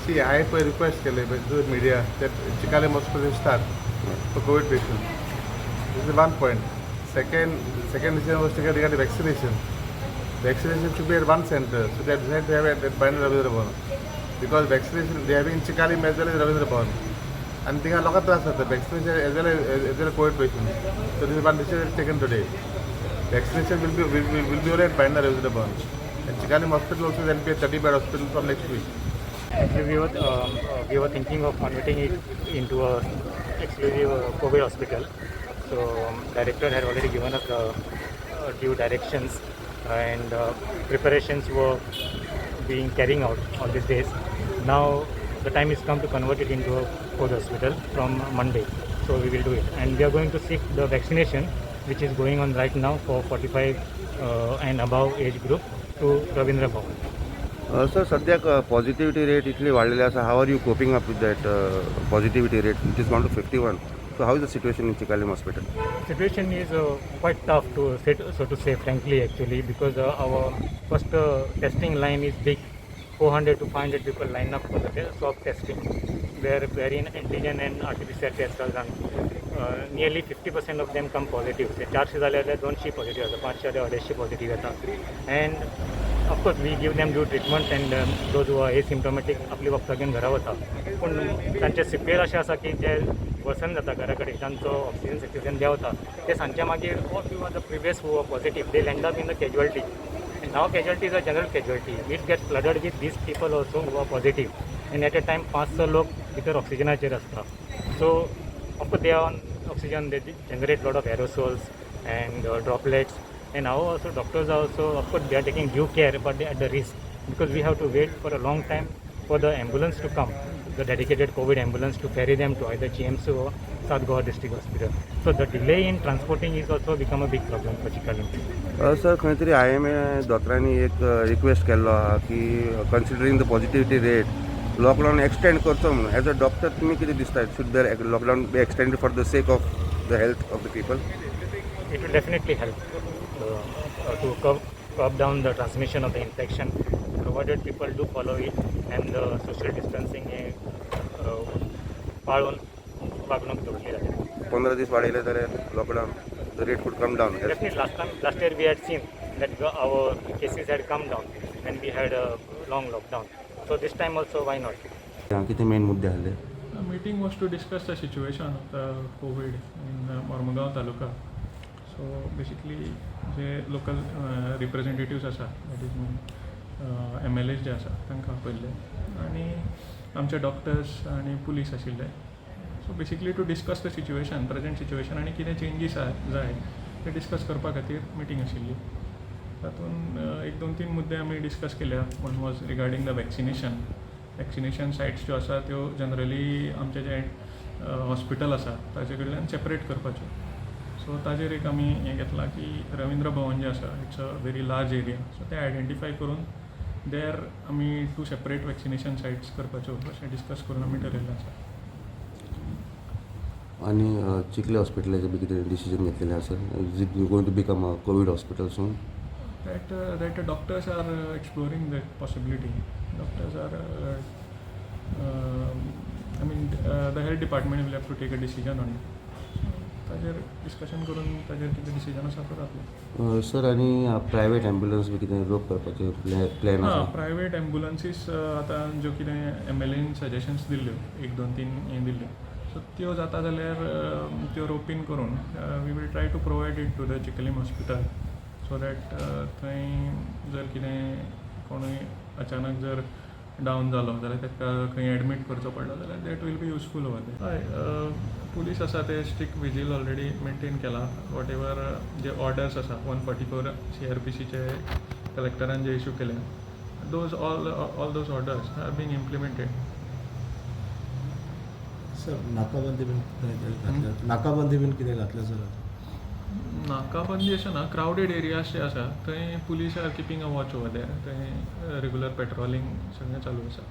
C, हांवें पळय request केले to media that Chicalim Hospital start for COVID patient. This is one point. Second decision was taken regarding vaccination. Vaccination should be at one center, so they decided to have it at Bhayander Ravindra Bhavan. Because vaccination they have in Chicalim as well as Ravindra Bhavan. आनी थिंगा लोकांक त्रास जाता vaccination as well COVID patient. So this one decision taken today. Vaccination will be only at Bhayandar Ravindra Bhavan. And Chicalim Hospital also will be a 30 bed hospital from next week. Actually, we were thinking of converting it into a exclusive COVID hospital. So director had already given us the due directions, and preparations were being carrying out all these days. Now the time is come to convert it into a COVID hospital from Monday. So we will do it, and we are going to seek the vaccination, which is going on right now for 45 and above age group, to Ravindra Bhavan. Sir, सद्याक positivity rate इतली वाडलेली आसा. How are you coping up with that positivity rate? It is gone to 51. So how is the situation in Chicalim Hospital? Situation is quite tough to say, so to say frankly, actually, because our first testing line is big. 400 to 500 people line up for the swab testing, wherein antigen and RT-PCR tests are done. Nearly 50% of them come positive. Say चारशे जाले जाल्यार 200 positive जाता, 500 जाल्यार 250 positive येता. And of course we give them due treatment, and those who are asymptomatic आपली वखदां घेवन घरा वता. पूण तांचे सिक्वेल अशें आसा की जे वर्सन जाता घरा कडेन, तांचो ऑक्सिजन सॅच्युरेशन देंवता. ते सांजच्या मागीर all few are the previous who are positive, they land up in the casualty. And now casualty is a general casualty. It gets flooded with these people also who are positive. And at a time पांच स लोक भितर ऑक्सिजनाचेर आसता. So of course they are on oxygen, they generate lot of aerosols and droplets. And now also doctors are also, of course, they are taking due care, but they are at the risk because we have to wait for a long time for the ambulance to come, the dedicated COVID ambulance to ferry them to either GMC or South Goa District Hospital. So the delay in transporting is also become a big problem for Chicalim. Sir, खंय तरी IMA दोतोरांनी एक request केल्लो आहा की considering the positivity rate, lockdown extend करचो म्हणून. As a doctor तुमी कितें दिसता? Should the lockdown be extended for the sake of the health of the people? It will definitely help to curb down the transmission of the infection, provided people do follow it and the social distancing पाळून वागणूक दवरली जाल्यार. 15 दीस वाडयले जाल्यार lockdown, the rate could come down? Definitely, last time, last year we had seen that our cases had come down when we had a long lockdown. So this time also, why not? कितें main मुद्दे आहले? The meeting was to discuss the situation of the COVID in Mormugao Taluka. So basically, J local representatives आसा, that is MLAs जे आसा, तांकां आपयल्ले आनी आमचे doctors आनी पुलीस आशिल्ले. So basically to discuss the situation, present situation, आनी कितें चेंजीस जाय ते डिस्कस करपा खातीर मिटींग आशिल्ली. तातूंत एक दोन तीन मुद्दे आमी डिस्कस केल्या. One was regarding the vaccination. Vaccination sites ज्यो आसा त्यो जनरली आमचें जें हॉस्पिटल आसा ताजे कडल्यान सेपरेट करपाच्यो. सो ताजेर एक आमी हें घेतलां की रविंद्र भवन जें आसा, it's a very large area, so तें आयडेंटिफाय करून देर आमी टू सेपरेट वॅक्सिनेशन सायट्स करपाच्यो अशें डिस्कस करून आमी ठरयल्लें आसा. आनी चिखले हॉस्पिटलाचें बी कितें डिसिजन घेतलेलें आसा? Is it going to become a COVID hospital soon? That doctors are exploring that possibility. Doctors are, I mean, the health department will have to take a decision on it. So, ताजेर discussion करून ताजेर कितें decision आसा तो जातलें. Sir, आनी private ambulance बी कितें रोप करपाचें प्लॅन हां. आसा? प्रायवेट एम्बुलन्सीस, आतां ज्यो कितें एमएलएन सजेशन्स दिल्ल्यो, एक दोन तीन हें दिल्ल्यो, सो त्यो जाता जाल्यार त्यो रोपीन करून we will try to provide it to the Chicalim Hospital so that थंय जर कितें कोणूय अचानक जर डावन जालो जाल्यार ताका खंय एडमीट करचो पडलो जाल्यार that will be useful over there. हय, पुलीस आसा ते स्ट्रिक्ट विजील ऑलरेडी मेंटेन केला. What ever J orders आसा, 144 सीआरपीसीचे कलेक्टरान जे इशू केले, those all those orders are being implemented. Sir, नाकाबंदी बीन कितें घातल्या? नाकाबंदी बीन कितें घातल्या सर आतां? नाकाबंदी अशें ना. क्रावडेड एरियाज जे आसा थंय police are keeping a watch over there. थंय रेगुलर पेट्रोलिंग सगळें चालू आसा.